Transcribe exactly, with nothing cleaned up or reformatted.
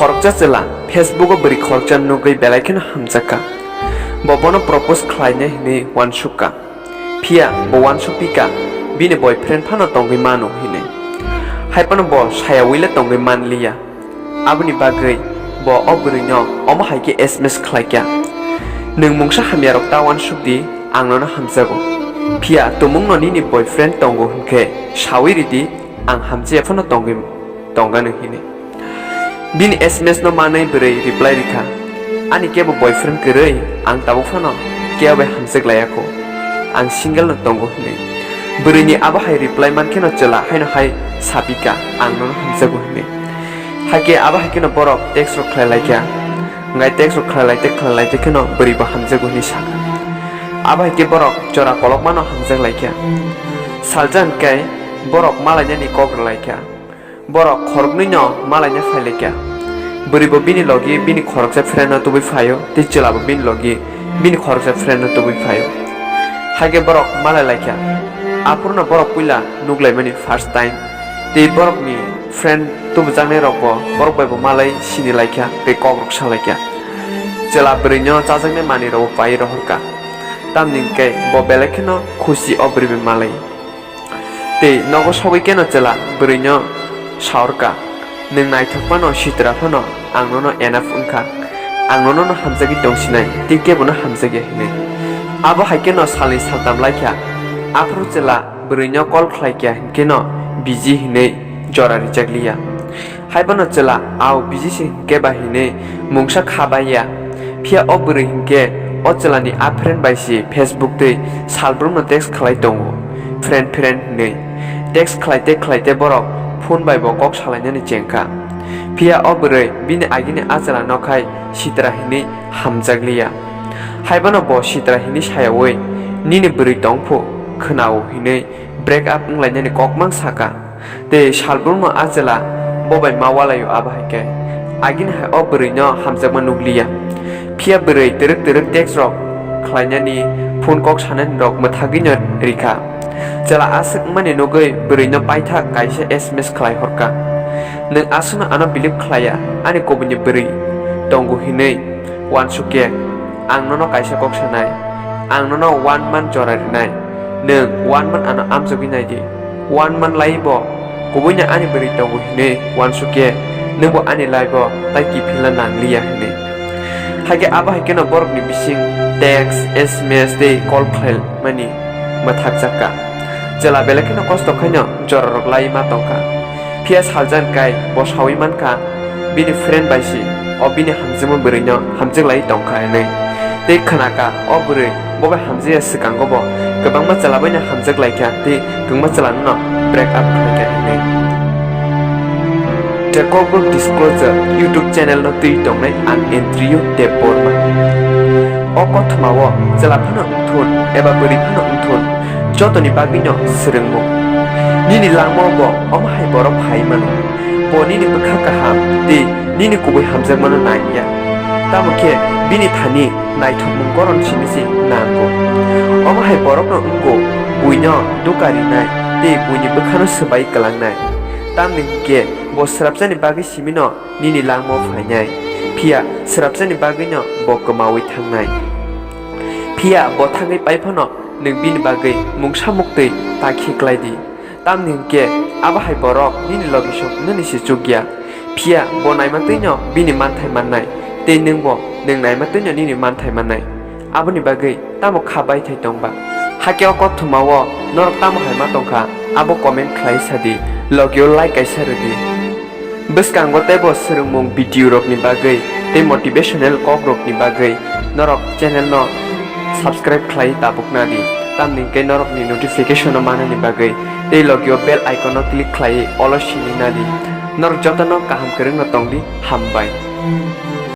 Khoroksa chwla Facebook o bwrwi khoroksa nugwi belai kheno hamjakka. Bo bono propose khlaina hinwi uansukka. Phiya bo uansukpika, bini boyfriend phano tongwi mano hinwi. Haiphano bo sayawile tongwi manliya. Aboni bagwi bo o bwrwino omo hai khe S M S khlaikha, "Nwng mungsa hamyarok ta uansukdi, ang nono hamjago. Phiya tumungno nini boyfriend tongo hwnkhe sawi ridi, ang hamjaya phano tongwi tongano," hinwi. Bini S M S no manwi bwrwi reply rikha, "Ani kebo boyfriend kwrwi, ang tabuk phano kebo bai hamjak laiya kho, ang single no tongo," hinwi. Bwrwini abo hai reply mankheno chwla haino hai sapikha, "Ang nono hamjago," hinwi. Haikhe abo haikheno borok text rok khlai laikha, hwnkhai text rok khlai laite khlai laite kheno bwrwi bo hamjago hinwi sakha. Abo haikhe borok jora kolokmano hamjak laikha. Salsa hwnkhe borok malainani kok rwlaikha. Borok khoroknwino malaina phailaikha. Bwrwi bo bini logi bini khoroksa friend no tubui phaio, tei chwla bo bini logi bini khoroksa friend no tubui phaio. Haikhe borok malailaikha. Aphuru no borok puila nuglaimani first time. Tei borokni friend tubujaknai rok bo borok bai bo malai sinilaikha tei kok rok salaikha. Chwla bwrwino chajaknai manwi rok bo pai rohorkha. Tamni hwnkhe bo belai kheno khusi o bwrwi bai malai. Tei nogo sogwi keno chwla bwrwino saorkha, "Nwng naithok phano sitra phano ang nono enough wngkha, ang nono no hamjagwi tongsinai, tei kebono hamjakya," hinwi. Abo hai kheno salni saltam laikha, aphuru chwla bwrwino call khlaikha hinkheno busy hinwi jora rijakliya. Haiphano chwla, "Au, busy se hinkhe ba," hinwi mungsa kha baiya. Phiya o bwrwi hinkhe o chwlani a friend bai se Facebook tei salbrumno text khlai tongo, "Friend, friend," hinwi. Text khlaite khlaite borok phone bai bo kok salainani chengkha. Phiya o bwrwi bini agini a chwla nokhai sitra hinwi hamjakliya. Haiphano bo sitra hinwi sayaui, "Nini bwrwi tongphu khwnao," hinwi break up wnglainani kok mang sakha. Tei salbrumno a chwla bo bai ma walaio abo hai khe. Agini hai o bwrwino hamjakma nukliya. Phiya bwrwi twrwk twrwk text rok khlainani, phone kok sanani rok mwthagwino rikha. Chwla aswk wngmani nugwi bwrwino paithak kaisa S M S khlai horkha, "Nwng aswkno ano believe khlaiya, ani kubuini bwrwi tongo hinwi uansukya. Ang nono kaisa kok sanai, ang nono one month jora rinai, nwng one month ano amjogwi naidi." One month lai bo kubuino ani bwrwi tongo hinwi uansukya, nwngbo ani life o tai kiphilna nangliya hinwi. Haikhe abo hai kheno borokni bising text, S M S tei call khlaimani mwthakjakka. Chwla belai kheno kosto khaino jorarok lai ma tongkha. Phiya saljan kai bo saui mankha, bini friend bai se o bini hamjakma bwrwino hamjak lai tongkha hinwi. Tei khwnakha o bwrwi bo bai hamjakya swkango bo kwbangma chwla baino hamjak laikha tei kwbangma chwla no break up khlaikha hinwi. The Kokborok Disclosure YouTube channel no twi tongnai ang Andrew Debbarma. O kothoma o chwla phano wngthun eba bwrwi phano wngthun, jotoni bagwino swrwngmung. Nini langmao bo omo hai borok phai mano. Bo nini bwkha kaham tei nini kubui hamjakmano nang ya. Tamo khe bini thani naithokmung goron simi se nango. Omo hai borokno wngo buino duka rinai tei buini bwkhano swbai kwlangnai. Tamni hwnkhe bo swrapsani bagwi simino nini langmao phainai, phiya swrapsani bagwino bo kwmaui thangnai. Phiya bo thangwi pai phano nwng bini bagwi mungsa muktwi ta khiklai di. Tamni hwnkhe abo hai borok nini logisong nini se chukya. Phiya bo naimatwino bini manthai mannai, tei nwngbo nwng naimatwino nini manthai mannai. Aboni bagwi tamo kha baithai tongba? Hakhe o kothomao norok tamo hai ma tongkha, abo comment khlai sadi, logio like kaisa rwdi. Bwskango teibo swrwngmung video rokni bagwi tei motivational kok rokni bagwi norok channel no subscribe khlai tabuk nadi, tamni hwnkhe norokni notification no manani bagwi tei logio bell icon no click khlai olo sini nadi. Norok jotono kaham kwrwngno tongdi, hambai.